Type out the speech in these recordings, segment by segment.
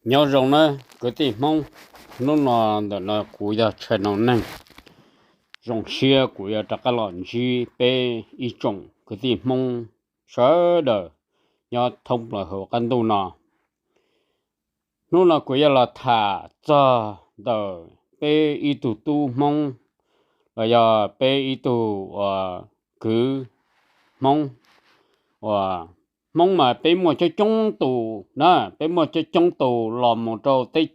Nyob zoo nawb kwv tij Hmoob, hnub no ntawm no kuv yog Tshaj Noo Neeg. Zoo siab kuv yuav rov qab los ntsib peb ib tsoom kwv tij Hmoob sawv daws nyob thoob plaws hauv qab ntuj no. Hnub no kuv yuav los tham txog ntawm peb ib tug tub Hmoob los yog peb ib tug uas kwv Hmoob uas Hmoob mas peb muaj coob coob tus na, peb muaj coob coob tus los mus rau teb,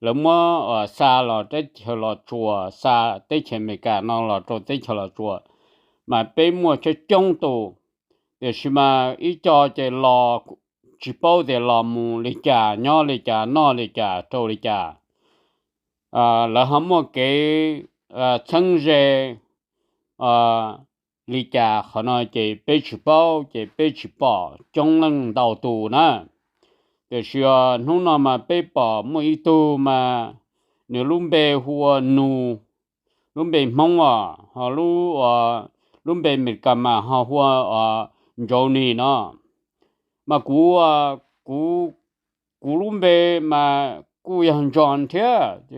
lawv muab xa los teb chaws Los Tsuas, xa teb chaws Amelikas no los rau teb chaws Los Tsuas, mas peb muaj coob coob tus. Tiam sis mas ib co ces los tsis paub tias los mus li cas, nyob li cas, noj li cas, rau li cas. Lawv ho muaj kev txheeb ze li cas, qhov no ces peb tsis paub, ces peb tsis pom coob leej ntau tus na. Tiam sis hnub no mas peb pom muaj ib tug mas nws lub npe hu ua Nus, lub npe Hmoob os, ho lub, lub npe Amelikas mas ho hu ua Johnny no. Mas kuv, kuv, kuv lub npe mas kuj yog John thiab.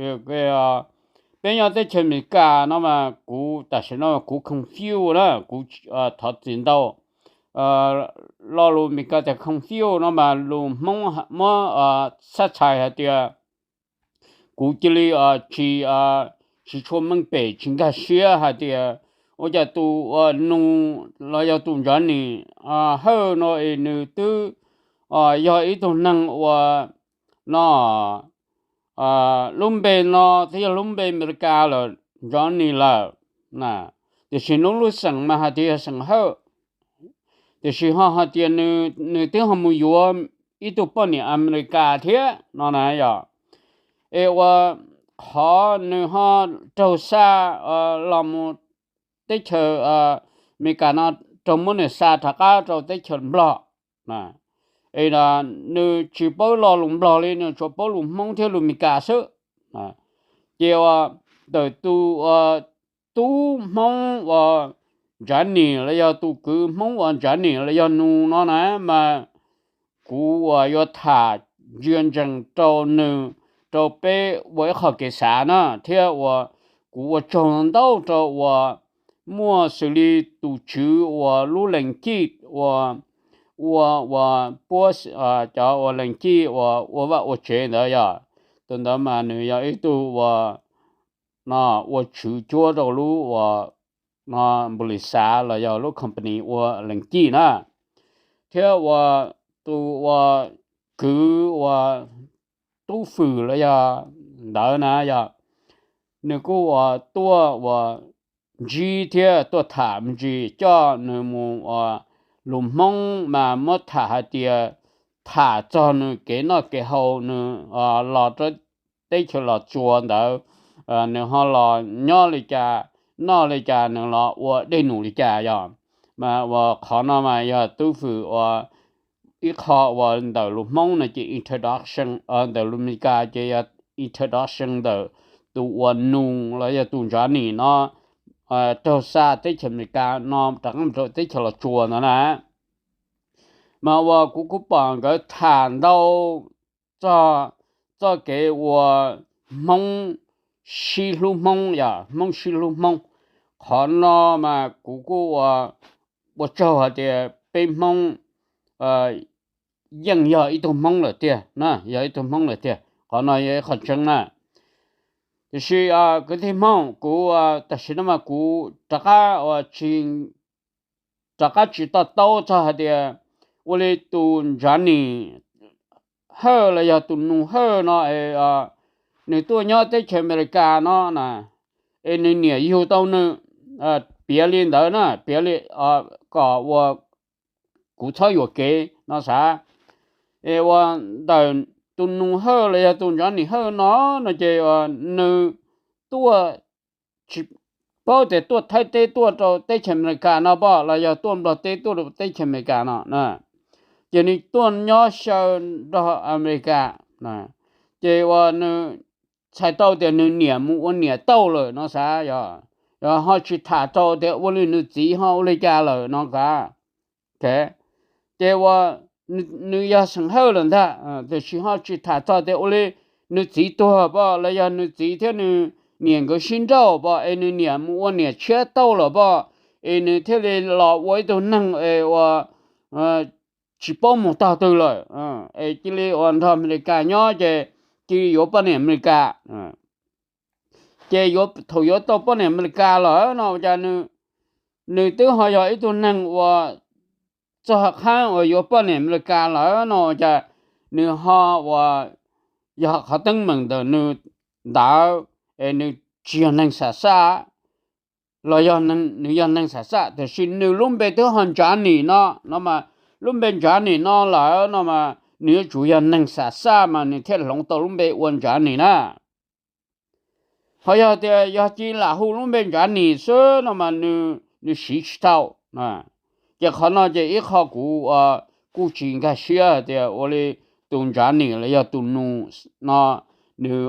Peb nyob teb chaws Amelikas no mas kuv tam sim no kuv confuse na, kuv thov txim ntau. Lo lus Amelikas tias confuse no mas lus Hmoob muab xab txhais hais tias kuv cia li tsis, tsis tshua meej pem, tsis nkag siab hais tias ua cas tus uas Nus los yog tus Johnny Hawj no es nws twb yog ib tug neeg uas no lub npe no twb yog lub npe Amelikas lawm, Johnny lawm. Tiam sis nws lub xeem mas hais tias yog xeem Hawj, tiam sis ho hais tias nws twb ho mus yuav ib tug poj niam Amelikas thiab no na yom. Es ua qhov nws ho raug xa los mus teb chaws Amelikas no, raug muab nws xa rov qab rau teb chaws Nplog. Es nws tsis paub lo lus Nplog li, nws tsuas paub lus Hmoob thiab lus Amelikas xwb. Ces ua ntawm tus tub Hmoob uas Johnny los yog tus kwv Hmoob uas Johnny los yog Nus no na, mas kuv uas yuav tham ntsia ntsees rau nws, rau peb ua ib qho kev xav na, thiab uas kuv ua tsaug ntau rau uas muaj xws li tus tswv uas lub leej cij uas ua, uas puab cov uas leej cij uas ua vaj ua tsev ntawd yom. Tus ntawd mas nws yog ib tug uas no ua tswv cuab rau lub uas no npaus lis xav los yog lub company ua leej cij na, thiab uas tus uas kwv uas Tub Fwm los yog ntawd na yog, nws kuj uas tuaj uas ntsib thiab tuaj tham me ntsis, coj nws mus uas lus Hmoob mas muab tham hais tias tham txog nws kev noj kev haus, nws los rau teb chaws Los Tsuas ntawd, nws ho los nyob li cas, noj li cas, nws los ua dej num li cas yom. Mas uas qhov no mas yog Tub Fwm uas ib qho uas ntawm lus Hmoob no ces introduction, ntawm lus Amelikas ces yog introduction ntawm tus uas Nus los yog tus Johnny no raug xa teb chaws Amelikas no rov qab rau teb chaws Los Tsuas ntawd na. Mas uas kuv kuj pom nkawd tham ntau txog txoj kev uas Hmoob sib hlub Hmoob yom, Hmoob sib hlub Hmoob. Qhov no mas kuv kuj ua, ua tsaug hais tias peb Hmoob yeej yog ib tug Hmoob lawm tiag na, yog ib tug Hmoob lawm tiag. Qhov no yog ib qho tseeb na. Tiam sis kwv tij Hmoob, kuv tam sim no mas kuv rov qab uas tsis, rov qab tsis to taub txog hais tias ua li tus Johnny Hawj los yog tus Nus Hawj no es nws tuaj nyob teb chaws Amelikas no na, es nws niam yug tau nws, piav li ntawd na, piav li kom ua kuv txhob yuam kev no xav. Es ua ntawm tus Nus Hawj los yog tus Johnny Hawj no, no ces nws tuaj tsis paub tias tuaj Thaib teb tuaj rau teb chaws Amelikas no pom los yog tuaj Nplog teb tuaj rau teb chaws Amelikas no, ces nws tuaj nyob xyaw nrog Amelikas, ces uas nws txhais tau tias nws niam mus ua niam tauj lawm no xav, yog ho tsis tham tau tias ua li nws txiv ho ua li cas lawm no xav. Ces ua nws yog xeem Hawj lawm ntag, tiam sis ho tsis tham txog tias ua li nws txiv tuag pom los yog nws txiv thiab nws niam nkawd sib nrauj pom es nws niam mus ua niam tshiab tauj lawm pom, es nws thiaj li los ua ib tug neeg es ua tsis paub mus tog twg lawm, es cia li ua nrog Amelikas nyob ces cia li yuav poj niam Amelikas. Ces thaum yuav tau poj niam Amelikas lawm no cas nws twb ho yog ib tug neeg uas txog qhab uas yuav poj niam Amelikas lawm no cas nws ho uas yog qhov teeb meem ntawm nws ntawd es nws tsis yog neeg xam xaj los yog nws yog neeg xam xaj, tiam sis nws lub npe twb ho Ntsav Nim no, no mas lub npe Ntsav Nim no lawm no mas nws yuav tsum yog neeg xam xaj mas nws thiaj hloov tau lub npe ua Ntsav Nim na. Ho yog tias yog cia lam hu lub npe Ntsav Nim xwb no mas nws siv tsis tau. Ces qhov no ces ib qho kuv kuj tsis nkag siab hais tias ua li tus Ntsav Nim los yog tus nus no nws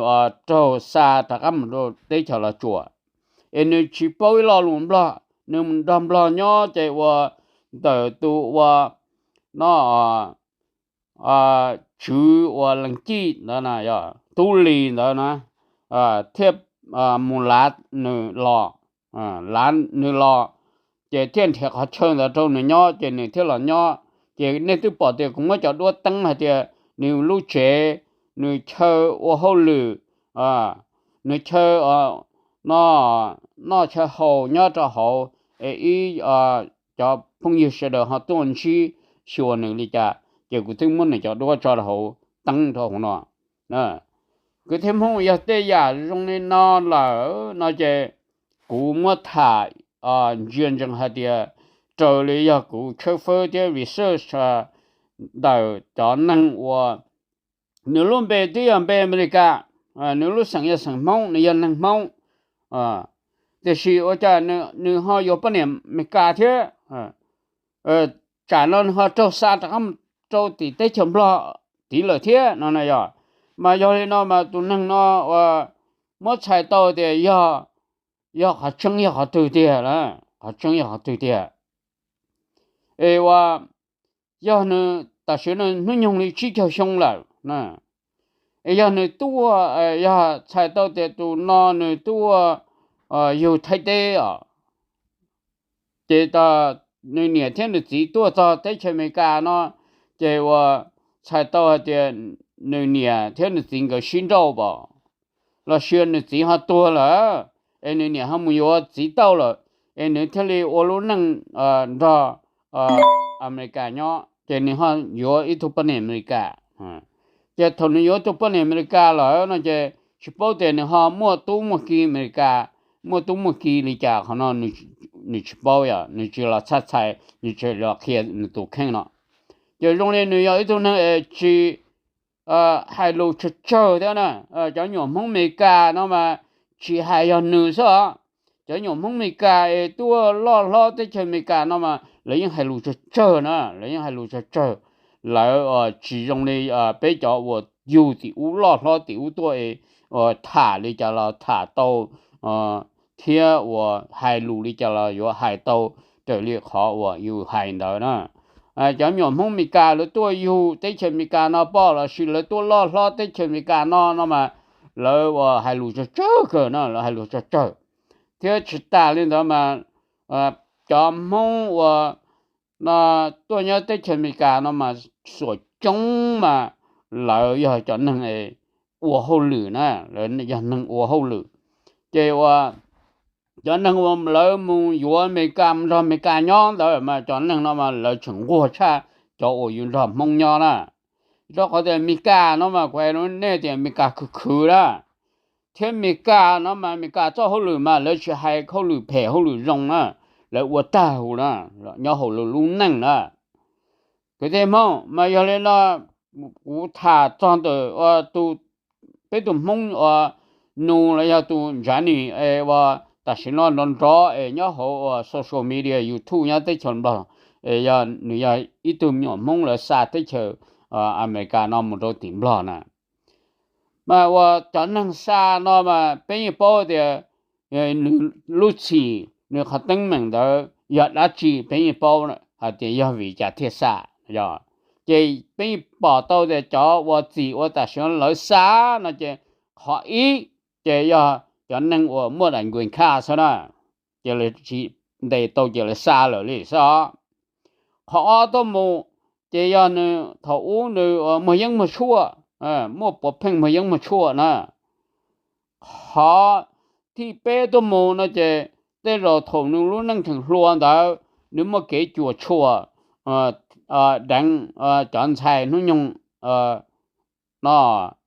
raug xa rov qab mus rau teb chaws Los Tsuas, es nws tsis paub ib lo lus Nplog, nws mus nrog Nplog nyob ces ua ntawm tus ua no tswv ua leej cij ntawd na, yog Tub Lis ntawd na, thiaj mus lav nws los, lav nws los, ces thiaj nrhiav qhov chaw ntawd rau nws nyob ces nws thiaj los nyob. Ces nej twb pom tias kuv muab cov duab teeb hais tias nws lub tsev, nws chaw ua hauj lwm, nws chaw no noj chaw haus nyob rau hauv, es ib cov phooj ywg sawv daws ho tuaj ntsib xyuas nws li cas, ces kuv twb muab nws cov duab tso rau hauv teeb rau hauv no. Kwv tij Hmoob, yog tej yam zoo li no lawm no ces kuv muab tham ntsia ntsees hais tias raws li yog kuv tshawb fawb thiab research ntawm cov neeg uas nws lub npe twb yog npe Amelikas, nws lub xeem yog xeem Hmoob, nws yog neeg Hmoob, tiam sis ua cas nws ho yuav poj niam Amelikas thiab? Tsam no nws ho raug xa rov qab mus rau tim teb chaws Nplog tid lawm thiab no na yog. Mas yog li no mas tus neeg no ua muab txhais tau tias yog, yog qhov tseeb yog qhov twg tiag, qhov tseeb yog qhov twg tiag? Es ua yog nws tam sim no hnub nyoog li tsib caug xyoo lawm, es yog nws tuaj, yog txhais tau tias tus no nws tuaj yug Thaib teb os, ces nws niam thiab nws txiv tuaj txog teb chaws Amelikas no, ces ua txhais tau hais tias nws niam thiab nws txiv nkawd sib nrauj pom, los sis nws txiv ho tuag lawm, es nws niam ho mus yuav txiv tauj lawm, es nws thiaj li ua lub neej nrog Amelikas nyob, ces nws ho yuav ib tug poj niam Amelikas. Ces thaum nws yuav tus poj niam Amelikas lawm no ces tsis paub tias nws ho muaj tub muaj ki Amelikas, muaj tub muaj ki li cas, qhov no nws tsis paub, yog nws tsis los txhaj txhais, nws tsis los qhia nws tus kheej no. Ces zoo li nws yog ib tug neeg es tsis hais lus tsawg tsawg thiab na. Cov nyuam Hmoob Amelikas no mas tsis hais yog nws xwb os, cov nyuam Hmoob Amelikas es tuaj loj hlob teb chaws Amelikas no mas lawv yeej hais lus tsawg tsawg na, lawv yeej hais lus tsawg tsawg. Lawv tsis zoo li peb cov uas yug tim ub loj hlob tim ub tuaj es tham li cas los tham tau, thiab uas hais lus li cas los yuav hais tau raws li qhov uas yus hais ntawd na. Cov me nyuam Hmoob Amelikas lawv tuaj yug teb chaws Amelikas no pom los sis lawv tuaj loj hlob teb chaws Amelikas no no mas lawv uas hais lus tsawg tsawg kawg no, lawv hais lus tsawg tsawg. Thiab tsis tas li ntawd mas cov Hmoob uas no tuaj nyob teb chaws Amelikas no mas xuam coob mas lawv yog cov neeg ua hauj lwm na, lawv yog neeg ua hauj lwm. Ces ua cov neeg uas lawv mus yuav Amelikas mus nrog Amelikas nyob ntawd mas cov neeg no mas lawv tseem nquag tshaj cov uas yus nrog Hmoob nyob na. Rau qhov tias Amelikas no mas kuv hais rau nej tias Amelikas khwv khwv na, thiab Amelikas no mas Amelikas txoj hauj lwm mas lawv tsis hais hauj lwm phem hauj lwm zoo na, lawv ua tag huv na, nyob hauv lawv lub neej na. Kwv tij Hmoob, mas yog li no kuv tham txog ntawm tus, peb tus Hmoob uas nus los yog tus Ntsav Nim es uas tam sim no nrov nrov es nyob hauv uas social media YouTube nyob teb chaws Nplog, es yog nws yog ib tug me nyuam Hmoob lawv xa teb chaws Amelikas no mus rau tim Nplog na. Mas uas cov neeg xa no mas peb yeej paub tias nws lub txim nws qhov teeb meem ntawd yog dab tsi, peb yeej paub hais tias yog vim cas thiaj xa, yog Ces peb pom tau tias cov uas txim uas tam sim no lawv xa no ces qhov ib ces yog cov neeg uas muaj daim green card xwb na, ces lawv tsis ntes tau ces lawv xa lawm li xwb os. Qhov ob tuaj mus ces yog nws thaum ub nws muag yeeb muag tshuaj, muaj puav pheej muag yeeb muag tshuaj na. Qhov thib peb tuaj mus no ces tej zaum thaum nws lub neej tseem hluas ntawd nws muaj kev cuam tshuam deev cov ntxhais hnub nyoog no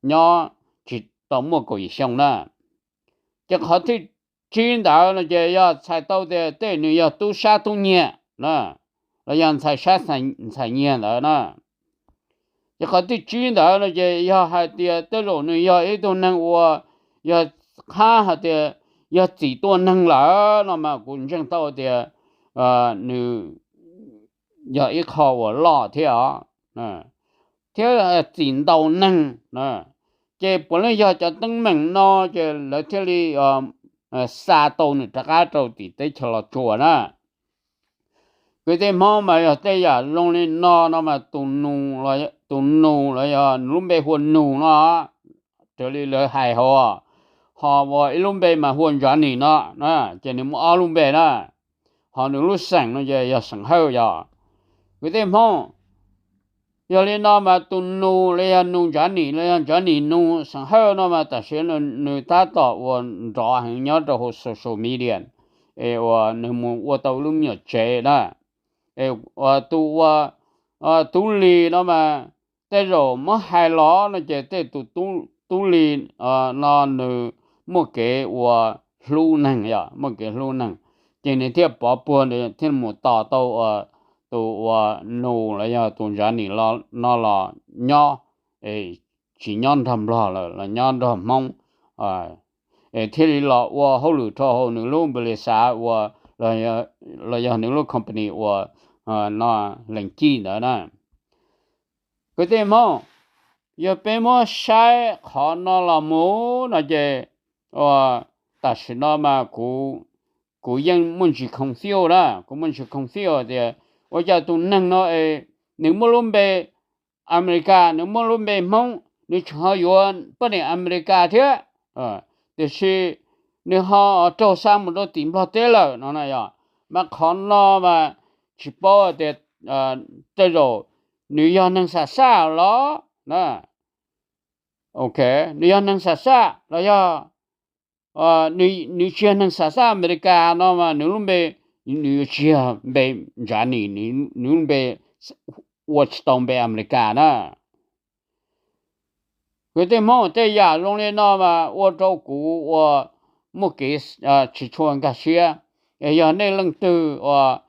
nyob tsis tau muaj kaum yim xyoo na. Ces qhov thib tsib ntawd no ces yog txhais tau tias tej nws yog tub sab tub nyiag na, los yog ntxhais sab ntxhais nyiag ntawd na. Ces qhov thib tsib ntawd no ces yog hais tias tej zaum nws yog ib tug neeg uas yog qhab hais tias yog txim tua neeg lawm no mas kuv ntseeg tau tias nws yog ib qho uas loj thiab os, thiab txim ntaus neeg. Ces puav leej yog cov teeb meem no ces lawv thiaj li xa tau nws rov qab rau tim teb chaws Los Tsuas na. Kwv tij Hmoob mas yog tej yam zoo li no no mas tus nus los yog nws lub npe hu ua Nus no, raws li lawv hais hauv, ho ua ib lub npe mas hu ua Ntsav Nis no, ces nws muaj ob lub npe na, ho nws lub xeem no ces yog xeem Hawj yog. Kwv tij Hmoob, yog li no mas tus Nus los yog Nus Ntsav Nis los yog Ntsav Nis Nus xeem Hawj no mas tam sim no nws tab tom ua nrov heev nyob rau hauv social media, es uas nws mus ua tau lub me nyuam tsev na. Es tus ua Tub Lis no mas tej zaum muab hais los no ces tej tus Tub Lis no nws muaj kev ua hlub neeg yom, muaj kev hlub neeg, ces nws thiaj pov puag nws thiaj mus tos tau tus ua Nus los yog tus Ntsav Nis no los nyob, tsis nyob nrog Nplog lawm los nyob nrog Hmoob, es thiaj li los ua hauj lwm rau hauv nws lub npis lis xav ua, los yog nws lub company ua no Leej Cij ntawd na. Kwv tij Hmoob, yog peb muab saib qhov no los mus no ces tam sim no mas kuv yeej muaj ntsis confuse na, kuv muaj ntsis confuse tias ua cas tus neeg no es nws muaj lub npe Amelikas, nws muaj lub npe Hmoob, nws tseem ho yuav poj niam Amelikas thiab, tiam sis nws ho raug xa mus rau tim Nplog teb lawm no na yom. Mas qhov no mas tsis paub tias tej zaum nws yog neeg xam xaj los na, nws yog neeg xam xaj los yog nws tsis yog neeg xam xaj Amelikas no mas nws lub npe, nws yuav tsis yog npe Ntsav Nis, nws lub npe ua tsis tau npe Amelikas na. Kwv tij Hmoob, tej yam zoo li no mas ua rau kuv ua muaj kev tsis tshua nkag siab. Es yog nej leej twg uas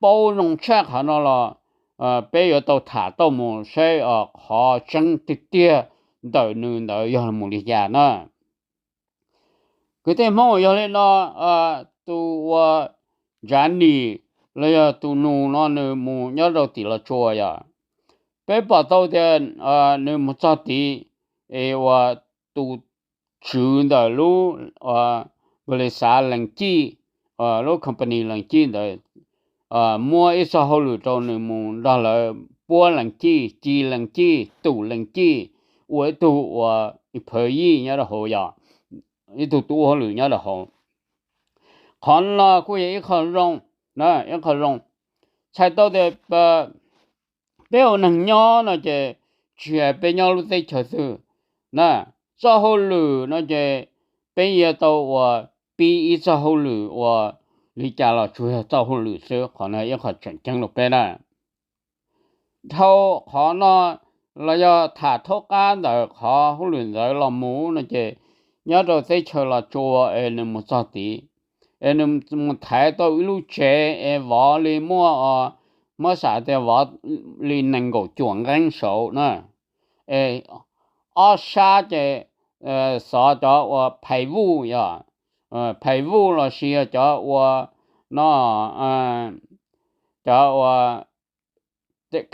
paub zoo tshaj qhov no los peb yuav tau tham tau mus saib qhov tseeb tiag tiag ntawm nws ntawd yog mus li cas na. Kwv tij Hmoob, yog li no tus ua Ntsav Nis los yog tus nus no nws mus nyob rau tim Los Tsuas yom, peb pom tau tias nws mus txog tid es uas tus tswv ntawm lub npis lis xav Leej Cij, lub company Leej Cij ntawd muab ib txoj hauj lwm rau nws mus nrog lawv puab Leej Cij, ci Leej Cij, tum Leej Cij, ua ib tug uas employee nyob rau hauv yom, ib tug tub hauj lwm nyob rau hauv. Qhov no kuj yog ib qho zoo, ib qho zoo. Txhais tau tias peb ua neeg nyob no ces tsis hais peb nyob lub teb chaws twg na, txoj hauj lwm no ces peb yuav tau uas pib ib txoj hauj lwm uas li cas los tsuas yog txoj hauj lwm xwb, qhov no ib qho tseem ceeb rau peb na. Dhau qhov no los yog tham thaub qab ntawm qhov hauj lwm ntawd los mus no ces nyob rau teb chaws Los Tsuas es nws mus txog tid es nws mus thaiv tau ib lub tsev es vov li muaj, muab xav tias vov li nees nkaum cuam nqeeb saud na. Es ob sab ces xov cov uas phais vuj yom, phais vuj los sis yog cov uas no, cov uas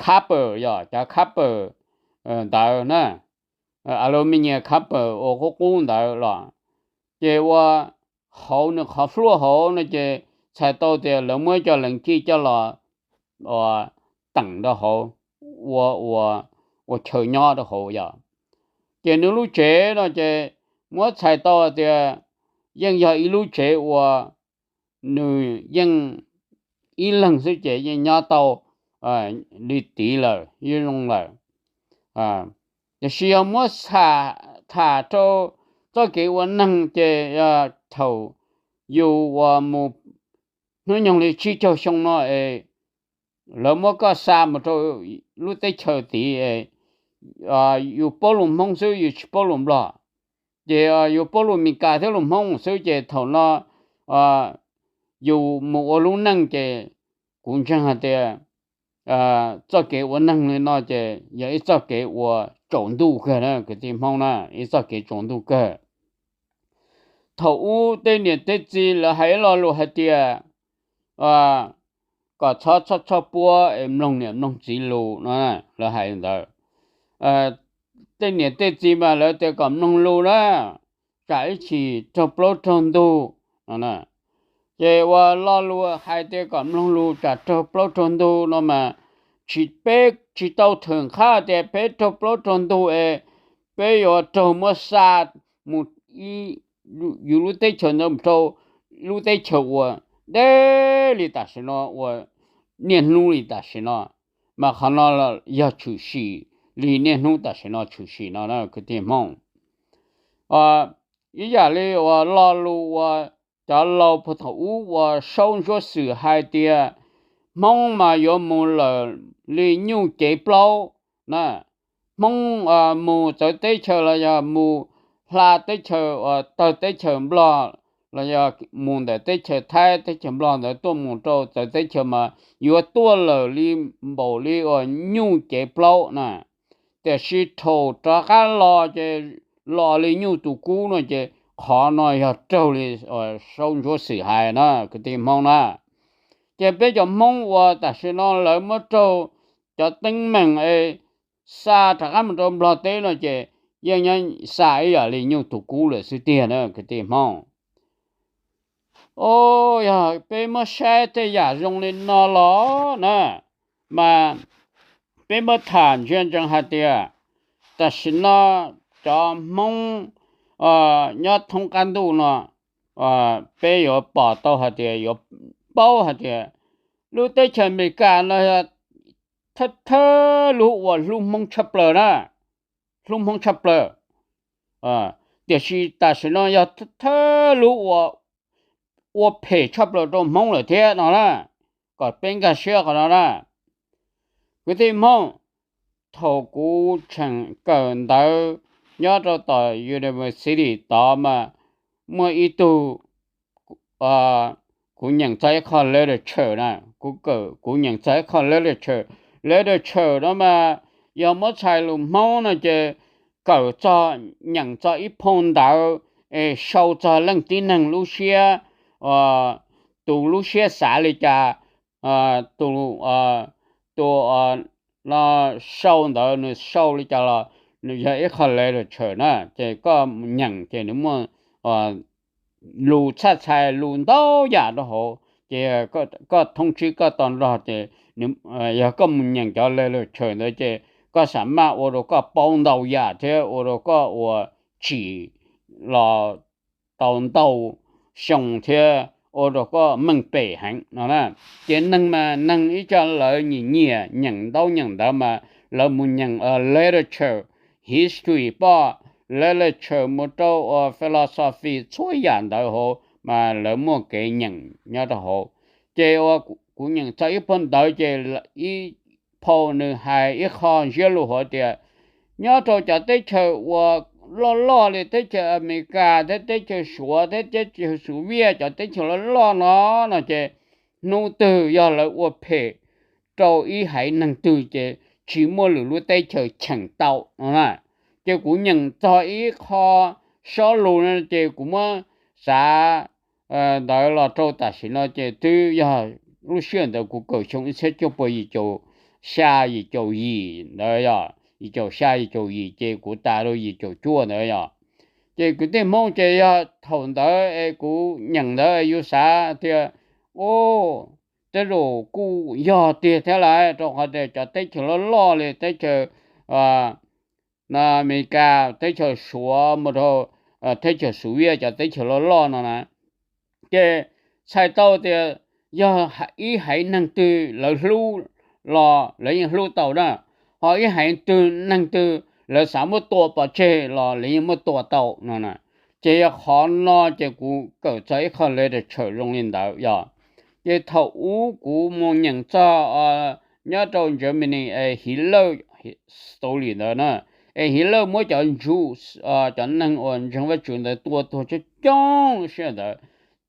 copper yom, cov copper ntawd na, aluminium copper uas qub qub ntawd los, ces ua hauv nws qhov fluaj hauv no ces txhais tau tias lawv muab cov Leej Cij coj los teem rau hauv, ua ua ua chaw nyob rau hauv yom. Ces nws lub tsev no ces muab txhais tau tias yeej yog ib lub tsev uas nws yeej ib leeg xwb ces yeej nyob tau li tid lawm, yeej zoo lawm. Tiam sis yog muab tham rau txoj kev ua neeg ces thaum yus uas mus hnub nyoog li tsib caug xyoo no es lawv muab koj xa mus rau lub teb chaws tid, yus paub lus Hmoob xwb, yus tsis paub lus Nplog, ces yus paub lus Meskas thiab lus Hmoob xwb, ces thaum no yus mus ua lub neej ces kuv ntseeg hais tias txoj kev ua neeg li no ces yog ib txoj kev uas tsaus ntuj kawg na kwv tij Hmoob na, ib txoj kev tsaus ntuj kawg. Thaum ub tej niam tej txiv lawv hais ib lo lus hais tias kom txhob txhob txhob puab es mloog niam mloog txiv lus no, lawv hais li ntawd. Tej niam tej txiv mas lawv tias kom mloog lus na, tsam ib chim raug plaub raug ntug no. Ces ua lo lus hais tias kom mloog lus tsam raug plaub raug ntug no mas, tsis, peb tsis tau thwm qhab tias peb raug plaub raug ntug es peb yuav raug muab xa mus yus lub teb chaws ntawd mus rau lub teb chaws uas deb li tam sim no, uas niaj hnub li tam sim no, mas qhov no yog tshwm sim li niaj hnub tam sim no tshwm sim no na kwv tij Hmoob. Ib yam li uas lo lus uas cov laus puag thaum ub uas Saub Ntsuab Xwm hais tias Hmoob mas yuav mus lawm li nyuj cev plaub na. Hmoob mus txawv teb chaws los yog mus hla teb chaws uas tawg teb chaws Nplog los yog mus ntawm teb chaws Thaib teb chaws Nplog ntawd tuaj mus rau txawv teb chaws mas yuav tuaj lawm li npaum li uas nyuj cev plaub na. Tiam sis thaum rov qab los ces los li nyuj tus kub no ces qhov no yog raug li Saub Ntsuab Xwm hais na kwv tij Hmoob na. Ces peb cov Hmoob uas tam sim no lawv muab raug cov teeb meem es xa rov qab mus rau Nplog teb no ces yeej nyob xa ib yam li nyuj tus kub lawm xwb tiag na kwv tij Hmoob. Yog peb muab saib tej yam zoo li no los na, mas peb muab tham ntsia ntsees hais tias tam sim no cov Hmoob nyob thoob qab ntuj no, peb yuav pom tau hais tias yuav paub hais tias lub teb chaws Amelikas no thawj thawj lub uas hlub Hmoob tshaj plaws na, hlub Hmoob tshaj plaws. Tiam sis tam sim no yog thawj lub uas ua phem tshaj plaws rau Hmoob lawm thiab no na. Kom peb nkag siab qhov no na. Kwv tij Hmoob, thaum kuv tseem kawm ntawv nyob rau tom university tod mas muaj ib tug, kuv nyeem txog ib qho literature na, kuv, kuv nyeem txog ib qho literature. Literature no mas yog muab txhais lus Hmoob no ces kawm txog, nyeem txog ib phau ntawv es sau txog leej tib neeg lub siab, tus lub siab xav li cas, tus, tus no sau ntawd nws sau li cas los nws yog ib qho literature na. Ces koj mus nyeem ces nws muaj lus txhaj txhais lus ntau yam rau hauv. Ces koj thoob tsib koj tau nrog ces yog koj mus nyeem cov literature ntawd ces koj xam maj ua rau koj paub ntau yam thiab ua rau koj ua tsim los tau ntau xyoo thiab ua rau koj meej pem heev no na. Ces neeg mas neeg ib co lawv nyiam nyiam nyeem ntaub nyeem ntawv mas lawv mus nyeem literature, history poj, literature mus rau philosophy, txhua yam ntawd hauv mas lawv muaj kev nyeem nyob rau hauv. Ces ua kuv nyeem txog ib phau ntawv ces ib phau nws hais ib qho ntsiab lus hauv tias nyob rau cov teb chaws uas loj loj li teb chaws Amelikas thiab teb chaws Suav thiab teb chaws Soviet, cov teb chaws loj loj no no ces hnub twg yog lawv ua phem rau ib haiv neeg twg ces tsis muaj lwm lub teb chaws cheem tau no na. Ces kuv nyeem txog ib qho sob lus no ces kuv muab xav ntawd los rau tam sim no ces twb yog lub sij hawm ntawd kuv kawm xyoo ib txhiab cuaj puas yim caum xya yim caum yim ntawd yog, yim caum xya yim caum yim ces kuv tas rau yim caum cuaj ntawd yog. Ces kwv tij Hmoob ces yog thaum ntawd es kuv nyeem ntawd yus xav tias, o, tej zaum kuj yog tiag thiab lawm, rau qhov tias cov teb chaws loj loj li teb chaws Amelikas, teb chaws Suav mus rau teb chaws Suav, cov teb chaws loj loj no na, ces txhais tau tias yog ib haiv neeg twg lawv hlub los lawv yeej hlub tau na, ho ib haiv twg neeg twg lawv xav muab tua pov tseg los lawv yeej muab tua tau no na. Ces yog qhov no ces kuv kawm txog ib qho li ram tshawm zoo li ntawd yog, ces thaum ub kuv mus nyeem txog nyob rau Germany es Hitler, Stalin ntawd na, es Hitler muab cov Jews, cov neeg uas ntseeg Vajtswv ntawd tua tuag coob coob lub sij hawm ntawd.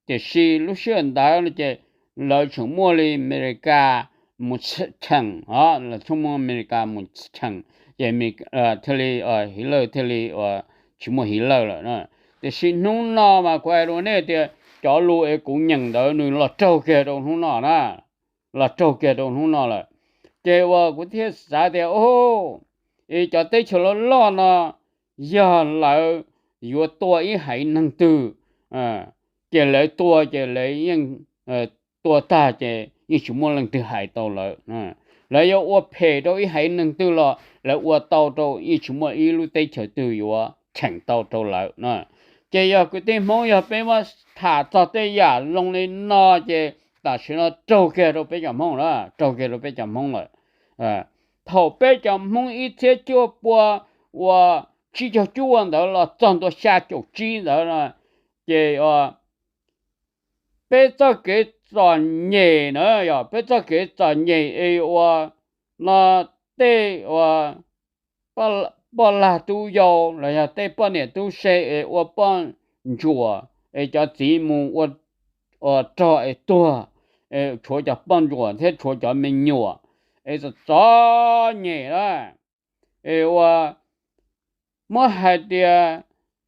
Tiam sis lub sij hawm ntawd ces lawv tseem muaj li Amelikas mus cheem, lawv tseem muaj Amelikas mus cheem, ces thiaj li Hitler thiaj li tsis muaj Hitler lawm. Tiam sis hnub no mas kuv hais rau nej tias cov lus es kuv nyeem ntawd nws los raug kiag rau hnub no na, los raug kiag rau hnub no lawm. Ces uas kuv thiaj xav tias, o, es cov teb chaws loj loj no yog lawv yuav tua ib haiv neeg twg, ces lawv tua ces lawv yeej tua tag ces yeej tsis muaj leej twg hais tau lawv. Lawv yuav ua phem rau ib haiv neeg twg los lawv ua tau rau, yeej tsis muaj ib lub teb chaws twg yuav cheem tau rau lawv na. Ces yog kwv tij Hmoob, yog peb muab tham txog tej yam zoo li no ces tam sim no raug kiag rau peb cov Hmoob na, raug kiag rau peb cov Hmoob lawm. Thaum peb cov Hmoob ib txhiab cuaj pua uas tsib caug cuaj ntawd los txog ntua xya caum tsib ntawd na, ces peb txoj kev txom nyem na, yog peb txoj kev txom nyem es ua no tej ua poj lag tub yau los yog tej poj niam tub se es ua poj ntsuam es cov txiv mus ua rog es tuag, tshuav cov poj ntsuam thiab tshuav cov me nyuam es txom txom nyem na. Es ua muab hais tias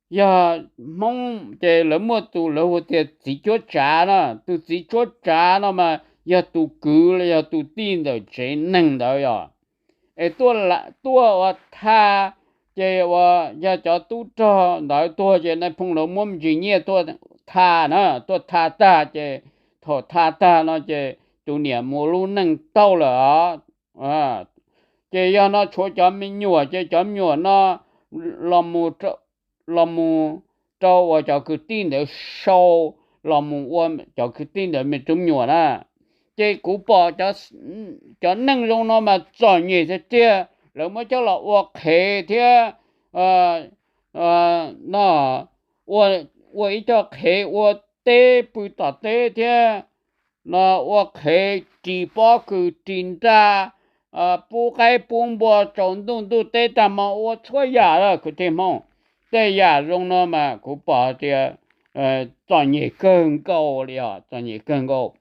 yog Hmoob ces lawv muaj tus lawv hu tias txiv cuab tsav na, tus txiv cuab tsav no mas yog tus kwv los yog tus tij ntawm tsev neeg ntawd yog, es tuaj ua tha, ces uas yog cov tub rog ntawd tuag ces nais phoo lawv muab me ntsis nyiaj tuaj tha na, tuaj tha tag ces thaum tha tag no ces tus niam mus lub neej tau lawm os. Ces yog no tshuav cov me nyuam ces cov me nyuam no los mus rau uas cov kwv tij ntawd sau, los mus ua cov kwv tij ntawd me tub me nyuam na. Ces kuv pom cov neej zoo no mas txom nyem tiag tiag, lawv muab coj los ua qhev thiab no, ua ib co qhev ua teb pw tom teb thiab no, ua qhev ris pob kws ris nraj, pub qaib pub npua tsaus ntuj ntuj teb tag hmo, ua txhua yam lawm kwv tij Hmoob. Tej yam zoo no mas kuv pom tias txom nyem kawg nkaus li os, txom nyem kawg nkaus.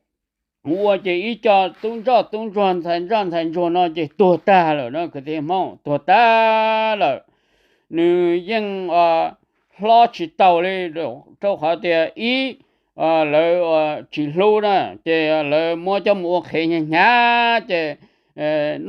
Ua ces ib co tub ntsoj tub ntsuag ntxhais ntsoj ntxhais ntsuag no ces tuag tag lawm na kwv tij Hmoob, tuag tag lawm. Nws yeej hlob tsis taus li, rau qhov tias ib, lawv tsis hlub na, ces lawv muab coj mus ua qhev hnyav hnyav ces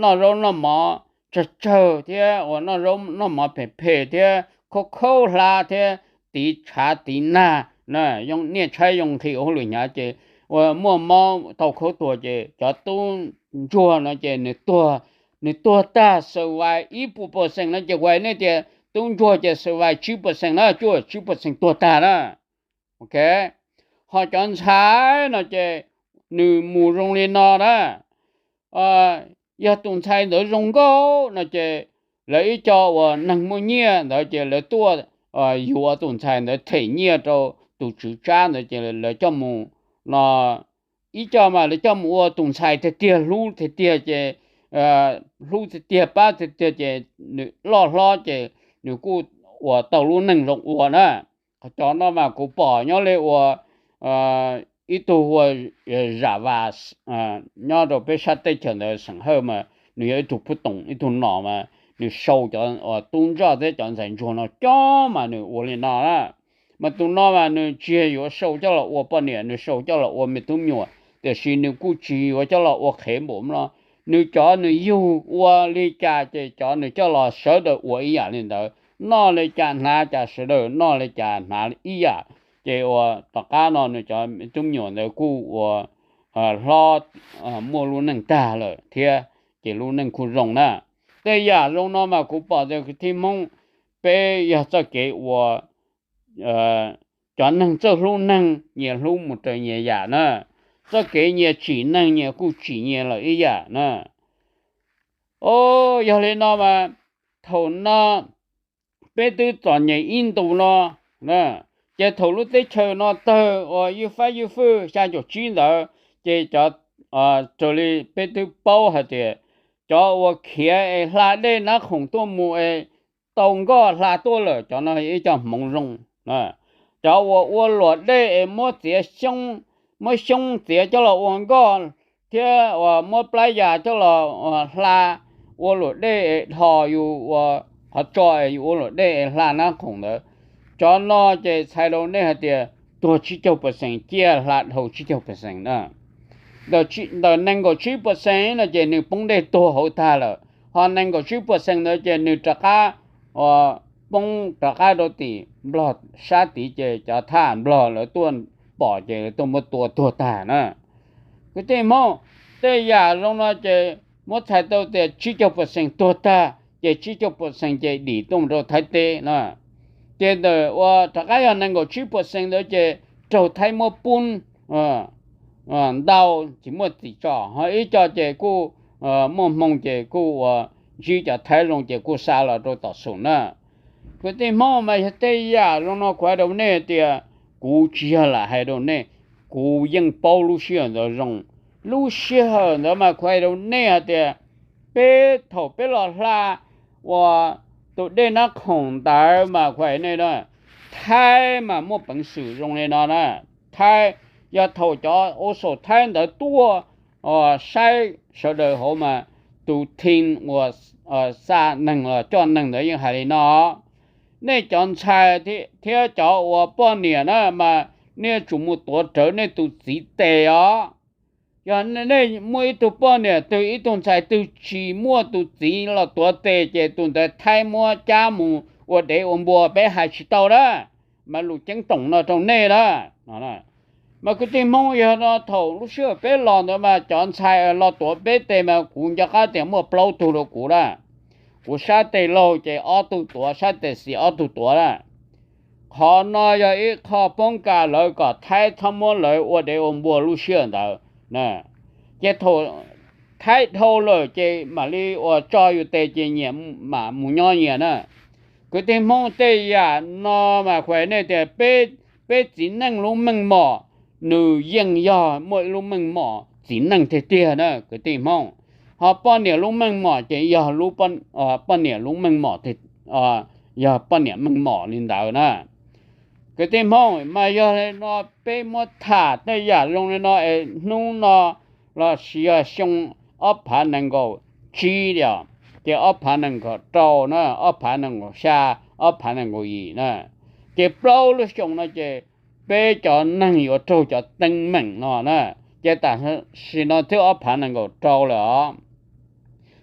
noj zaub noj mov tsawg tsawg thiab uas noj zaub noj mov phem phem thiab khaub khaub hlab thiab tiv tshav tiv nag, niaj tshaib yoo nqhis ua hauj lwm hnyav ces uas muaj mob tau khaub tuag ces cov tub ntsuag no ces nws tuag, nws tuag tag survive ib puas percent no ces uas nej tias tub ntsuag ces survive tsib percent na, cuaj tsib percent tuag tag na. Ok, ho cov ntxhais no ces nws mus zoo li no na. Yog tus ntxhais ntawd zoo nkauj no ces lawv ib co uas neeg muaj nyiaj ntawd ces lawv tuaj yuav tus ntxhais ntawd them nyiaj rau tus tswv tsab ntawd ces lawv coj mus no, ib co mas lawv coj mus ua tus ntxhais tiag tiag, hlub tiag tiag ces hlub tiag tiag pab tiag tiag ces nws loj hlob ces nws kuj uas tau lub neej zoo ua na. Qhov cov no mas kuv pom nyob li uas ib tug ua Zam Vas nyob rau peb sab teb chaws ntawd xeem Hawj mas nws yog ib tug phub toom ib tug nom mas nws sau cov tub ntsoj thiab cov ntxhais ntsuag no coob mas nws ua li no na. Mas tus no mas nws tsis yog yuav sau coj los ua poj niam, nws sau coj los ua me tub me nyuam, tiam sis nws kuj tsis yuav coj los ua qhev npaum no. Nws cov nws yug ua li cas ces cov nws coj los sawv daws ua ib yam li ntawd, noj li cas hnav cas sawv daws noj li cas hnav ib yam. Ces uas tom qab no nws cov me tub me nyuam ntawd kuj ua hlob muaj lub neej tag lawm thiab, ces lub neej kuj zoo na. Tej yam zoo no mas kuv pom tias kwv tij Hmoob, peb yog txoj kev uas cov neeg txawj hlub neeg nyias hlub mus raws nyias yam na, txoj kev nyias tsim neeg nyias kuj tsim nyias lawm ib yam na. O, yog li no mas thaum no peb twb txom nyem ib ntus no, ces thaum lub teb chaws no tawg uas ywj fab ywj fwj xya caum tsib ntawd ces cov, raws li peb twb paub hais tias cov uas khiav es hla dej Nab Khoom tuaj mus es tau nkoj hla tuaj lawm, cov no ib co hmoov zoo. Cov uas ua luam dej es muab txiav, muab xyoob txiav coj los ua nkoj thiab uas muab plab yas coj los hla, ua luam dej es dhos yus ua qhov tso es yus ua luam dej es hla Nab Khoom ntawd, cov no ces txhais rau nej hais tias tuag tsib caug percent ciaj hla dhau tsib caug percent na. Ntawm nees nkaum tsib percent no ces nws poob dej tuag hauv tag lawm, ho nees nkaum tsib percent ntawd ces nws rov qab poob rov qab rau tim Nplog sab tid ces cov thaj Nplog lawv tuaj pom ces lawv tuaj muab tua tuag tag na. Kwv tij Hmoob, tej yam zoo no ces muab txhais tau tias tsib caug percent tuag tag ces tsib caug percent ces dim tuaj mus rau Thaib teb na. Ces ntawm uas rov qab yog nees nkaum tsib percent ntawd ces raug Thaib muab pub ntau, tsis muaj txim tso, ho ib co ces kuj muaj hmoo ces kuj uas ntsib cov Thaib zoo ces kuj xa los rau tom Xum na. Kwv tij Hmoob, mas yog tej yam zoo no kuv hais rau nej tias kuv tsis yog lam hais rau nej, kuv yeej paub lub sij hawm ntawd zoo. Lub sij hawm ntawd mas kuv hais rau nej hais tias peb thaum peb los hla uas tus dej Nab Khoom ntawd mas kuv hais nej na, Thaib mas muaj peev xwm zoo li no na. Thaib, yog thaum cov uas saum Thaib ntawd tuaj saib sawv daws hauv mas tus team uas xa neeg los coj neeg ntawd yeej hais li no: Nej cov ntxhais thiab cov uas poj niam na mas nej yuav tsum mus tuav rawv nej tus txiv tes os. Yog nej muaj ib tug poj niam twg ib tug ntxhais twg tsis muaj tus txiv los tuav tes ces tus ntawd Thaib muab cab mus ua dev ua npua, peb hais tsis tau na. Mas lus ceeb toom no rau nej na. Mas kwv tij Hmoob, yog no thaum lub sij hawm peb los ntawd mas cov ntxhais los tuav peb tes mas kuv nco qab tias muaj plaub tug rau kuv na. Kuv sab tes laug ces ob tug tuav, sab tes xis ob tug tuav na. Qhov no yog ib qho poob kas lawv kom Thaib txhob muab lawv ua dev ua npua lub sij hawm ntawd. Ces thaum Thaib dhau lawm ces mam li uas tso yus tes ces nyias mam mus nyob nyias na. Kwv tij Hmoob, tej yam no mas kuv hais nej tias peb txiv neej lub meej mom nws yeej yog muaj ib lub meej mom txiv neej tiag tiag na kwv tij Hmoob. Ho poj niam lub meej mom ces yog poj niam lub meej mom, yog poj niam meej mom li ntawd na. Kwv tij Hmoob, mas yog li no peb muab tham tej yam zoo li no es hnub no los sis yog xyoo ob phav nees nkaum tsib os, ces ob phav nees nkaum rau na, ob phav nees nkaum xya, ob phav nees nkaum yim na, ces plaub lub xyoo no ces peb cov neeg yuav raug cov teeb meem no na. Ces tam sim no twb ob phav nees nkaum rau lawm os,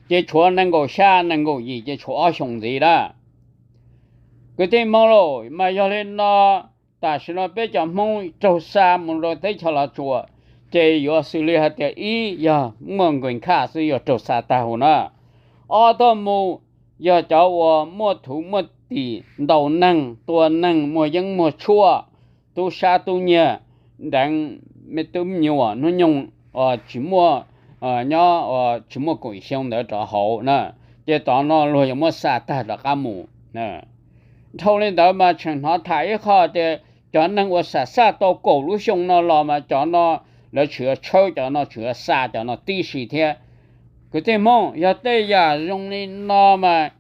ces tshuav nees nkaum xya nees nkaum yim ces tshuav ob xyoos ntxiv na. Kwv tij Hmoob lauj, mas yog li no tam sim no peb cov Hmoob raug xa mus rau teb chaws Los Tsuas, ces yuav xws li hais tias ib yog muaj nkees khaj xwb yuav raug xa tag huv na. Ob tuaj mus yog cov uas muaj thuv muaj tim, ntaus neeg, tua neeg, muaj yeeb muaj tshuaj, tub sab tub nyiag, deev me tub me nyuam hnub nyoog tsis muaj, nyob tsis muaj kaum xyoo ntawd rov hauv na, ces tom no luag yuav muab xa tag rov qab mus. Dhau li ntawd mas tseem hnov tham ib qho tias cov neeg uas xam xaj tau kaum lub xyoo no los mas cov no lawv tseem yuav tshawb cov no, tseem yuav xa cov no tib si thiab. Kwv tij Hmoob, yog tej yam zoo li no mas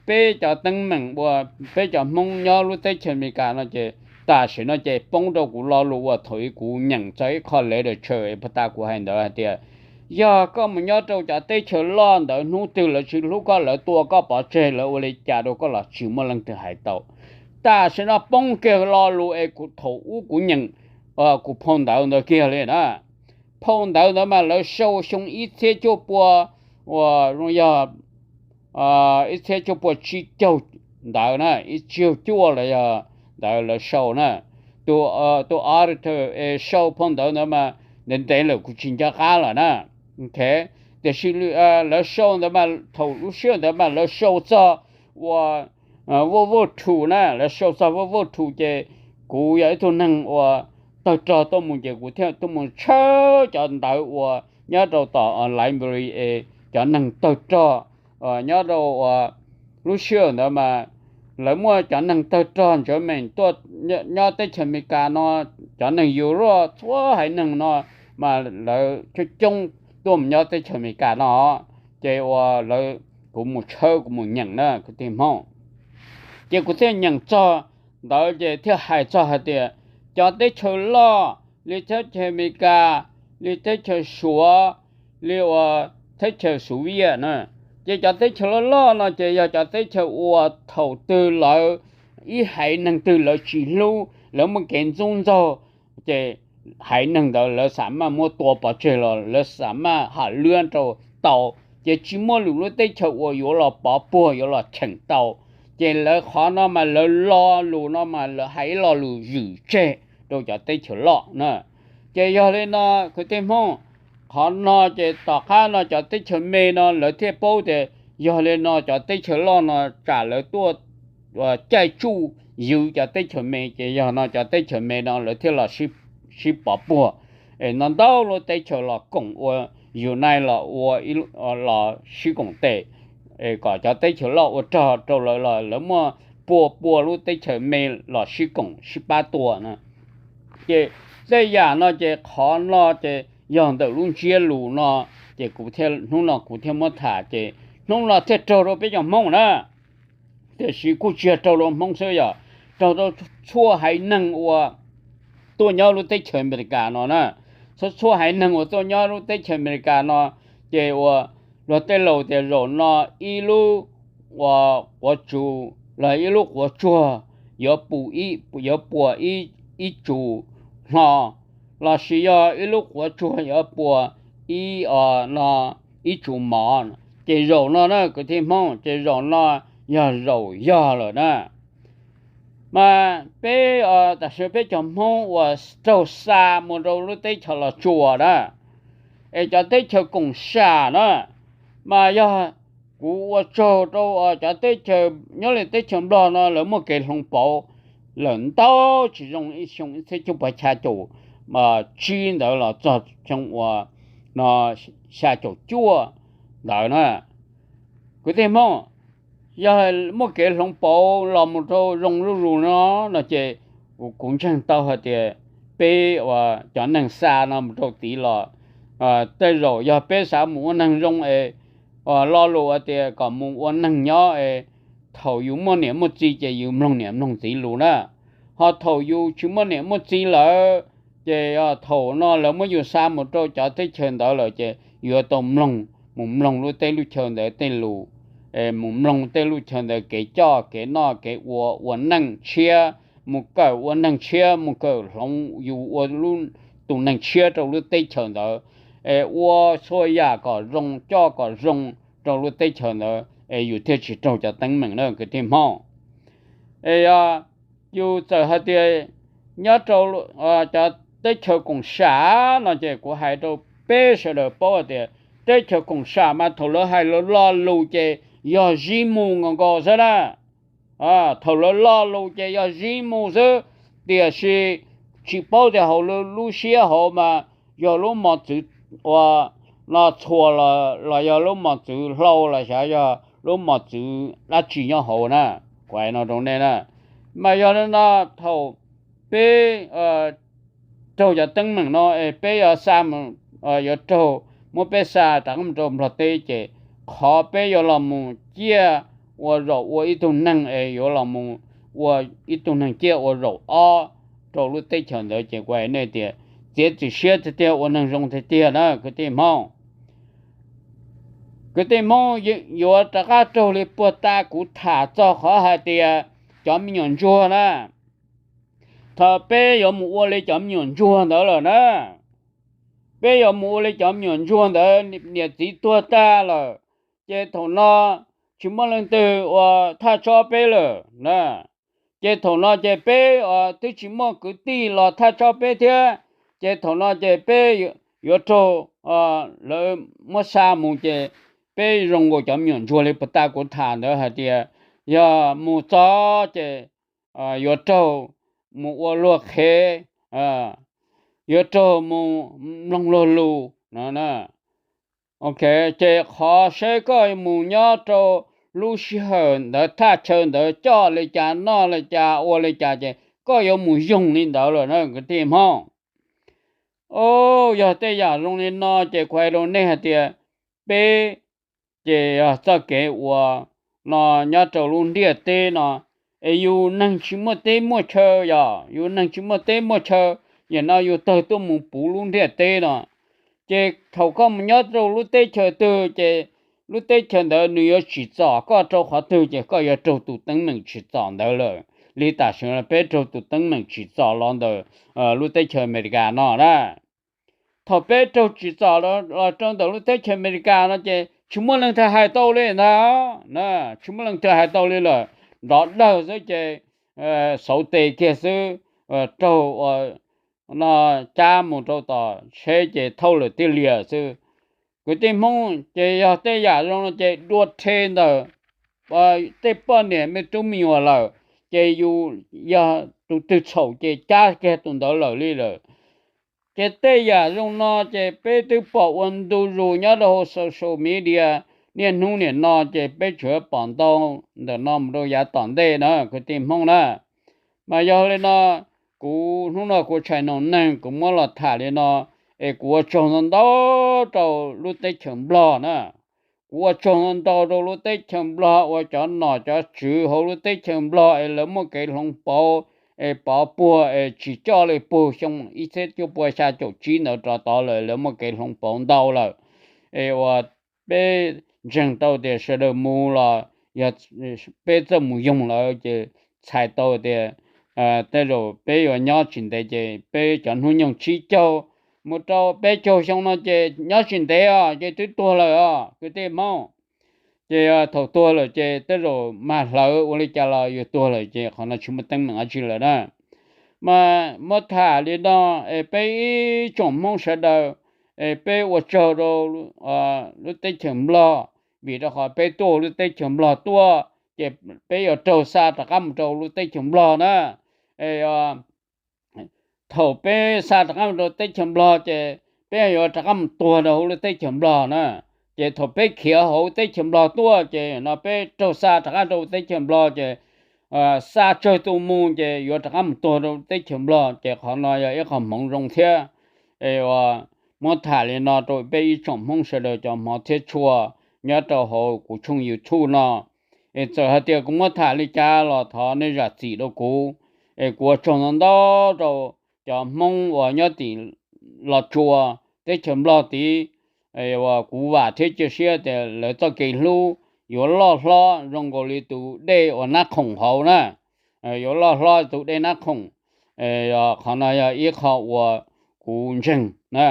peb cov teeb meem uas peb cov Hmoob nyob lub teb chaws Amelikas no ces tam sim no ces poob rau kuv lo lus uas thaum ub kuv nyeem txog ib qho lev daws tshaw es puag ta kuv hais ntawd hais tias yog koj mus nyob rau cov teb chaws loj ntawd hnub twg lawv tsis hlub koj, lawv tua koj pov tseg, lawv ua li cas rau koj los tsis muaj leej twg hais tau. Tam sim no poob kiag lo lus es kuv thaum ub kuv nyeem kuv phau ntawv ntawd kiag li na. Phau ntawv ntawd mas lawv sau xyoo ib txhiab cuaj pua, uas yog ib txhiab cuaj pua tsib caug ntawd na, ib txhiab cuaj los yog ntawd lawv sau na. Tus auditor es sau phau ntawv ntawd mas ntev ntev lawm kuv tsis nco qab lawm na. Tiam sis lawv sau ntawd mas thaum lub sij hawm ntawd mas lawv sau txog uas Vaj Vaj Thu na, lawv sau txog Vaj Vaj Thu ces kuv yog ib tug neeg uas tawg rog tuaj mus ces kuv thiaj tuaj mus tshawb cov ntawv uas nyob rau tom library es cov neeg tawg rog nyob rau uas lub sij hawm ntawd mas lawv muaj cov neeg tawg rog German tuaj nyob teb chaws Amelikas no, cov neeg Europe txhua haiv neeg no mas lawv coob coob tuaj mus nyob teb chaws Amelikas no. Ces uas lawv, kuv mus tshawb kuv mus nyeem na kwv tij Hmoob, ces kuv thiaj nyeem txog ntawd ces thiaj hais txog hais tias cov teb chaws loj li teb chaws Amelikas, li teb chaws Suav, li uas teb chaws Soviet na, ces cov teb chaws loj loj no ces yog cov teb chaws uas thaum twg lawv ib haiv neeg twg lawv tsis hlub, lawv muaj kev ntxub ntxaug, ces haiv neeg ntawd lawv xam maj muab tua pov tseg los lawv xam maj ham luab rau tau, ces tsis muaj lwm lub teb chaws uas yuav los pov puag yuav los cheem tau. Ces lawv qhov no mas lawv lo lus no mas lawv hais ib lo lus zwm tseg rau cov teb chaws loj na. Ces yog li no kwv tij Hmoob, qhov no ces tom qab no cov teb chaws me no lawv thiaj paub tias yog li no cov teb chaws loj no tsam lawv tuaj caij tsuj ywg cov teb chaws me ces yog no cov teb chaws me no lawv thiaj los sib pov puag. Es no ntau lub teb chaws los koom ua unite los ua los sib koom tes, kom cov teb chaws loj ua rog rau lawv los lawv muaj pua pua lub teb chaws me los sib koom sib pab tua na. Ces tej yam no ces qhov no ces yog ntawm lub ntsiab lus no, ces kuv thiaj hnub no kuv thiaj muab tham ces hnub no thiaj raug rau peb cov Hmoob na. Tiam sis kuj tsis yog raug rau Hmoob xwb, yog raug rau txhua haiv neeg uas tuaj nyob lub teb chaws Amelikas no na. Txhua txhua haiv neeg uas tuaj nyob lub teb chaws Amelikas no, ces uas luag tej laus tias zaum no ib lub uas quav tsuag los ib lub quav tsuag yuav pua ib tsum hlo, los sis yog ib lub quav tsuag yuav pua ib no ib tsum mov. Ces zaum no na kwv tij Hmoob, ces zaum no yog zaum yog lawm na. Mas peb tam sim peb cov Hmoob uas raug xa mus rau lub teb chaws Los Tsuas na, es cov teb chaws koom sam na, mas yog kuv ua tsaug rau cov teb chaws nyob li teb chaws Nplog no lawv muaj kev hloov pauv lawm ntau tsis zoo ib xyoo ib txhiab cuaj puas xya caum tsib ntawd los txog xyoo uas no xya caum cuaj ntawd na. Kwv tij Hmoob, yog muaj kev hloov pauv los mus rau zoo zuj zus no no ces kuv ntseeg tau hais tias peb uas cov neeg xa no mus rau tid los tej zaum yog peb xav mus ua neeg zoo es lo lus hais tias kom mus ua neeg nyob es thaum yus muaj niam muaj txiv ces yus mloog niam mloog txiv lus na. Ho thaum yus tsis muaj niam muaj txiv lawm, ces thaum no lawv muab yus xa mus rau cov teb chaws ntawd lawm ces yuav tau mloog, mus mloog lub teb lub chaw ntawd tej lus, mus mloog tej lub chaw ntawd kev coj kev noj kev ua, ua neej tshiab, mus kawm ua neeg tshiab, mus kawm hloov yus ua tus neeg tshiab rau lub teb chaws ntawd, es ua txhua yam kom zoo, coj kom zoo rau lub teb chaws ntawd es yus thiaj tsis raug cov teeb meem na kwv tij Hmoob. Es yus txawm hais tias nyob rau cov teb chaws koom sam no ces kuv hais rau peb sawv daws paub hais tias teb chaws koom sam mas thaum lawv hais lawv lo lus ces yog zib mus nkaus nkaus xwb na. Thaum lawv lo lus ces yog zib mus xwb, tiam sis tsis paub tias hauv lub siab hauv mas yog lub mos txwv ua no txhua los yog lub mos txwv hlau los xyov yog lub mos txwv dab tsi nyob hauv na. Kuv hais no rau nej na, mas yog no thaum peb raug cov teeb meem no es peb yuav xa, yuav raug muab peb xa rov qab mus rau Nplog teb ces qhov peb yuav los mus ciaj ua zaum ua ib tug neeg es yuav los mus ua ib tug neeg ciaj ua zaum ob rau lub teb chaws ntawd ces kuv hais nej tias txiav txim siab tiag tiag ua neeg zoo tiag tiag na kwv tij Hmoob. Kwv tij Hmoob yuav rov qab raug li puag ta kuv tham txog qhov hais tias cov me nyuam ntsuag na, thaum peb yuav mus ua li cov me nyuam ntsuag ntawd lawm na, peb yuav mus ua li cov me nyuam ntsuag ntawd niam txiv tuag tag lawm, ces thaum no tsis muaj leej twg uas thaj tsob peb lawm na, ces thaum no ces peb twb tsis muaj kwv tij los thaj tsob peb thiab, Ces thaum no ces peb yuav raug, lawv muab xa mus ces peb zoo nkaus cov me nyuam ntsuag li puag ta kuv tham ntawd hais tias yog mus txog ces yuav raug mus ua luag qhev, yuav raug mus mloog luag lus no. Ces qhov seb koj mus nyob rau lub sij hawm ntawd thaj chaw ntawd coj li cas noj li cas ua li cas ces koj yuav mus yoog li ntawd lawm na kwv tij Hmoob. Yog tej yam zoo li no ces kuv hais rau nej hais tias peb ces yog txoj kev uas no nyob rau lub ntiaj teb no es yus neeg tsis muaj teb muaj chaw, yog yus neeg tsis muaj teb muaj chaw, yam no yus tawg tuaj mus puv lub ntiaj teb no. Ces thaum koj mus nyob rau lub teb chaws twg ces lub teb chaws ntawd nws yuav tsim txom koj rau qhov twg ces koj yuav raug tus teeb meem tsim txom ntawd lawm. Li tam sim no peb raug tus teeb meem tsim txom los ntawm lub teb chaws Amelikas no na. Thaum peb raug tsim txom los rau ntawm lub teb chaws Amelikas no ces tsis muaj leej twg hais tau li ntag, tsis muaj leej twg hais tau li lawm, nrov dawg xwb ces xauv tes kiag xwb, raug ua no cab mus rau tom tsheb ces thauj lawm tiag liam xwb. Kwv tij Hmoob, ces yog tej yam zoo no ces dua rhe ntawm tej poj niam me tub me nyuam lawm, ces yus yog tus twg txhaum ces cab kiag tus ntawd lawm li lawm. Ces tej yam zoo no ces peb twb pom ua ntu zus nyob rau hauv social media niaj hnub niam no ces peb tsuas pom ntau ntawm no mus rau yav tom ntej na kwv tij Hmoob na. Mas yog li no, kuv hnub no kuv tshais noog neeg kuv muab los tham li no, es kuv ua tsaug ntau ntau rau lub teb chaws Nplog na. Kuv ua tsaug ntau ntau rau lub teb chaws Nplog uas cov nom cov tswv hauv lub teb chaws Nplog es lawv muaj kev hloov pauv, es pov puag es tsis coj li puag xyoo ib txhiab cuaj pua xya caum tsib ntawd rov tod lawm, lawv muaj kev hloov pauv ntau lawm. Es uas peb ntseeg tau tias sawv daws mus los yog peb txawj mus yoog lawm ces txhais tau tias tej zaum peb yuav nyob tsis ntev ces peb cov hnub nyoog tsib caug mus rau peb caug xyoo no ces nyob tsis ntev os ces twb tuag lawm os kwv tij Hmoob. Ces thaum tuag lawm ces tej zaum mag hlawv ua li cas los yus tuag lawm ces qhov no tsis muaj teeb meem dab tsi lawm na. Mas muab tham li no, es peb ib tsoom Hmoob sawv daws, es peb ua tsaug rau lub teb chaws Nplog, vim rau qhov peb tuaj lub teb chaws Nplog tuaj ces peb yuav raug xa rov qab mus rau lub teb chaws Nplog na. Thaum peb xa rov qab mus rau teb chaws Nplog ces peb yuav rov qab mus tuag rau hauv lub teb chaws Nplog na. Ces thaum peb khiav hauv teb chaws Nplog tuaj ces no peb raug xa rov qab rau teb chaws Nplog ces xa tsawg tus mus ces yuav rov qab mus tuag rau teb chaws Nplog ces qhov no yog ib qho hmoov zoo thiab. Es muab tham li no rau peb ib tsoom Hmoob sawv daws cov hmov thiab tshua nyob rau hauv kuv tshooj YouTube no. Es txawm hais tias kuv muab tham li cas los thov nej zam txim rau kuv. Es kuv ua tsaug ntau ntau rau cov Hmoob uas nyob tim Los Tsuas teb chaws Nplog tid. Uas kuv vam thiab cia siab tias lawv txoj kev hlub yuav loj hlob zoo nkaus li tus dej uas nab khoom hauv na, yuav loj hlob tus dej nab khoom. Qhov no yog ib qho uas kuv ntseeg na.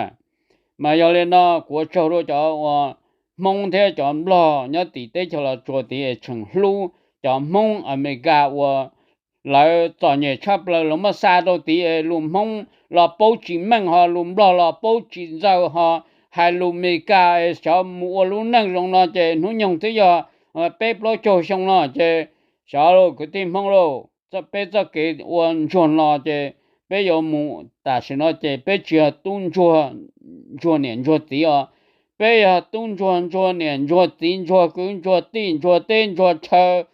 Mas yog li no kuv ua tsaug rau cov uas Hmoob thiab cov Nplog nyob tim teb chaws Los Tsuas tid es tseem hlub cov Hmoob Amelikas uas lawv txom nyem tshaj plaws los muab xa rau tid es lus Hmoob los paub tsis meej ho lus Nplog los paub tsis ntxaws ho hais lus Amelikas es xyov mus ua lub neej zoo no ces hnub nyoog twb yog peb plaub caug xyoo no ces xyov lauj kwv tij Hmoob lauj, peb txoj kev ua ntsuag no ces peb yuav mus tam sim no ces peb tsis yog tub ntsuag, ntsuag niam ntsuag txiv os. Peb yog tub ntsuag, ntsuag niam ntsuag txiv, ntsuag kwv ntsuag tij, ntsuag teb ntsuag chaw,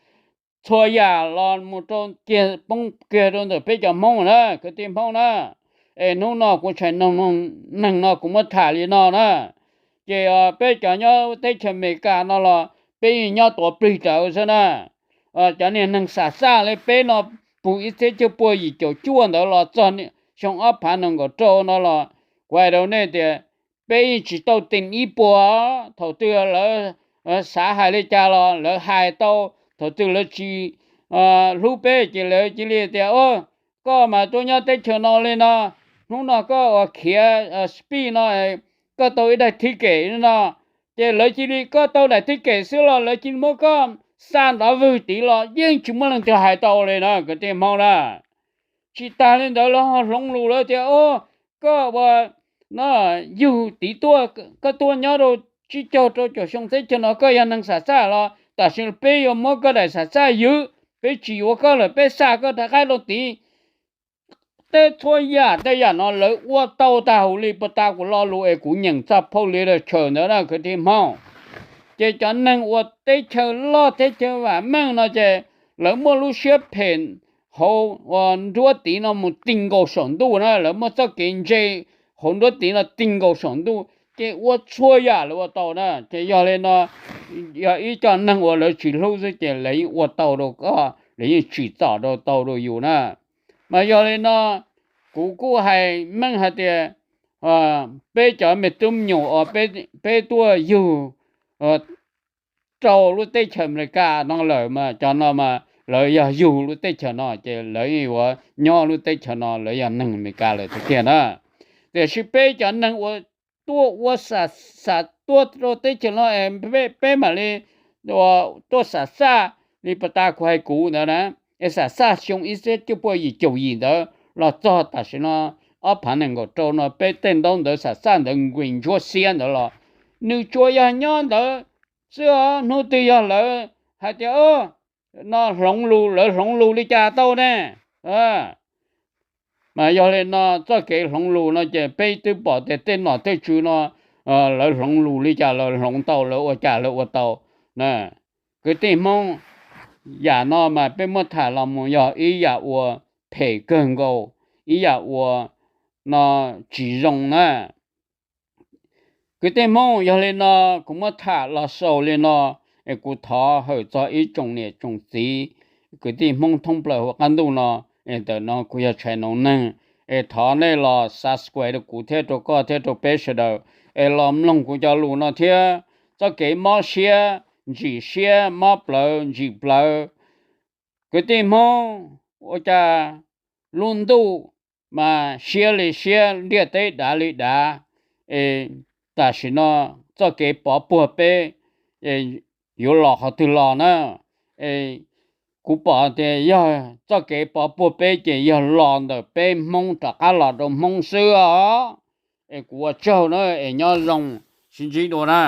txhua yam los mus rau kiag poob kiag rau ntawm peb cov Hmoob na kwv tij Hmoob na. Es hnub no kuv tshais noog neeg no kuv muab tham li no na. Ces peb cov nyob teb chaws Amelikas no los peb yeej nyob tuav plig rawv xwb na. Cov niag neeg xam xaj li peb no puag ib txhiab cuaj pua yim caum cuaj ntawd los txog xyoo ob phav nees nkaum rau no los kuv hais rau nej tias peb yeej tsis tau teem ib puas. Thaum twg lawv xav hais li cas los lawv hais tau, thaum twg lawv tsis hlub peb ces lawv cia li tias koj mas tuaj nyob teb chaws no li no, hnub no koj uas khiav spij no koj tau ib daim thib kem no, ces lawv cia li koj tau daim thib kem xwb los lawv cia li muab koj xa nrov vwg tid los yeej tsis muaj leej twg hais tau li na kwv tij Hmoob na. Tsis tas li ntawd lawv ho hloov lus lawv tias koj ua no yug tid tuaj, koj tuaj nyob rau tsib caug rau caum xyoo teb chaws no koj yog neeg xam xaj los tam sim peb yuav muab koj daim xam xaj ywg, peb tsis yuav koj lawm, peb xa koj rov qab rau tid. Tej txhua yam tej yam no lawv ua tau tag huv li puag ta kuv lo lus es kuv nyeem txog phauj li lawv chaw ntawd na kwv tij Hmoob. Ces cov neeg uas teb chaws loj teb chaws vam meej no ces lawv muaj lub siab phem hauv ua nruab tid no mus ti nkaus saum ntuj na, lawv muaj txoj kev ntse hauv nruab tid no ti nkaus saum ntuj ces ua txhua yam lawv ua tau na. Ces yog li no, yog ib co neeg uas lawv tsis hlub xwb ces lawv yeej ua tau rau koj, lawv yeej tsim txom rau tau rau yus na. Mas yog li no, kuv kuj hais meej hais tias peb cov me tub me nyuam uas peb tuaj yug rau lub teb chaws Amelikas no lawm mas cov no mas lawv yog yug lub teb chaws no ces lawv yuav nyob lub teb chaws no, lawv yog neeg Amelikas lawm tiag tiag na. Tiam sis peb cov neeg uas tuaj ua xam xaj tuaj rau teb chaws no es peb mam li tuaj xam xaj li puag ta kuv hais kuv ntawd na, es xam xaj xyoo ib txhiab cuaj puas yim caum yim ntawd los txog tam sim no ob phav nees nkaum rau no peb tej ntaub ntawv xam xaj ntawd nqis ntsuab xiab ntawd los nws tsuas yog nyob ntawd xwb os. Hnub twg yog lawv hais tias no hloov lus, lawv hloov lus li cas tau ne? Mas yog li no txoj kev hloov lus no ces peb twb pom tias tej nom tej tswv no lawv hloov lus li cas lawv hloov tau, lawv ua cas lawv ua tau. Kwv tij Hmoob, yam no mas peb muab tham los mus yog ib yam uas phem kawg nkaus, ib yam uas no tsis zoo na. Kwv tij Hmoob, yog li no kuv muab tham los xaus li no es kuv thov hawm txog ib tsoom niam tsoom txiv kwv tij Hmoob thoob plaws hauv qab ntuj no, es ntawm no kuv yog Tshais Noov Neeg, es thov nej los subscribe rau kuv thiab rau koj thiab rau peb sawv daws, es los mloog kuv cov lus no thiab. Txoj kev mob siab ntsim siab, mob plawv ntsim plawv, kwv tij Hmoob, ua cas lub ntuj mas siab li siab, ntiaj teb dav li dav, es tam sim no txoj kev pov puag peb yuav los qhov twg los na? Es kuv pom tias yog txoj kev pov puag peb ces yog los ntawm peb Hmoob rov qab los rau Hmoob xwb os. Es kuv ua tsaug na, es nyob zoo, sib ntsib dua na.